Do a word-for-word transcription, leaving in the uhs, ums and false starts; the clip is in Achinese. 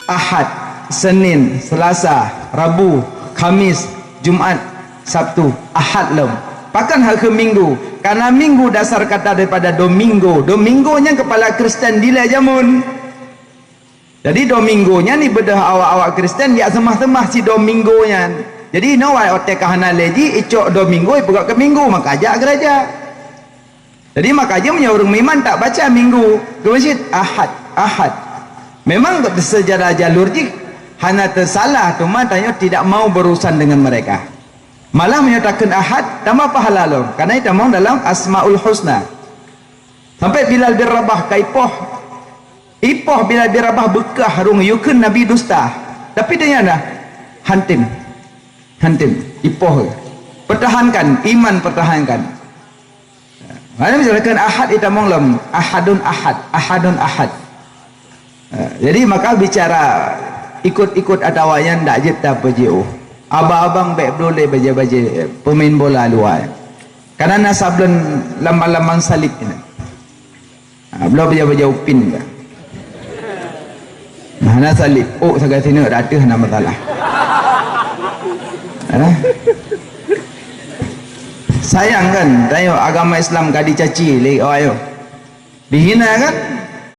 Ahad, Senin, Selasa, Rabu, Khamis, Jumat, Sabtu, Ahad lom. Pakon hana Minggu? Karena Minggu dasar kata daripada Domingo. Domingo nyan kepala Kristen dilèe jameun. Jadi Domingo nyan ibeudôh awak-awak Kristen jak seumah-seumah si Domingo nyan. Jadi inoe watèe ka hana lé jih, icok Domingo ipeugöt keu Minggu, maka jak geuraja. Jadi maka jih meunyoe ureueng meuiman tak baca Minggu keu masjid, Ahad, Ahad. Memang secara jalur jih hana teusalah, cuma tanyoe tidak mau berurusan dengan mereka. Malah meunyoe takheun Ahad, tamah pahala lom, karena itamong dalam Asmaul Husna. Sampai Bilal bin Rabah ka ipoh, ipoh Bilal bin Rabah beukeue harong yue kheun Nabi dusta. Tapi teunyata hana tem, hana tem, ipoh. Pertahankan iman, pertahankan. Mana misalkan Ahad itamong lom, Ahadun Ahad, Ahadun Ahad. Eh, jadi maka bicara ikut-ikut atawa nyan dak jeuet tapeujiôh. Abang-abang bèk bloe lé bajèe-bajèe pemain bola luwa. Karena na sablon lambang-lambang salib nyan. Ha, bloe bajèe-bajèe Upin ka. Nah, na salib. Oh, sagai sineuk dak ateueh hana masalah. Eh? Sayang kan, tanyoe agama Islam ka dicaci lé awak nyoe. Dihina kan?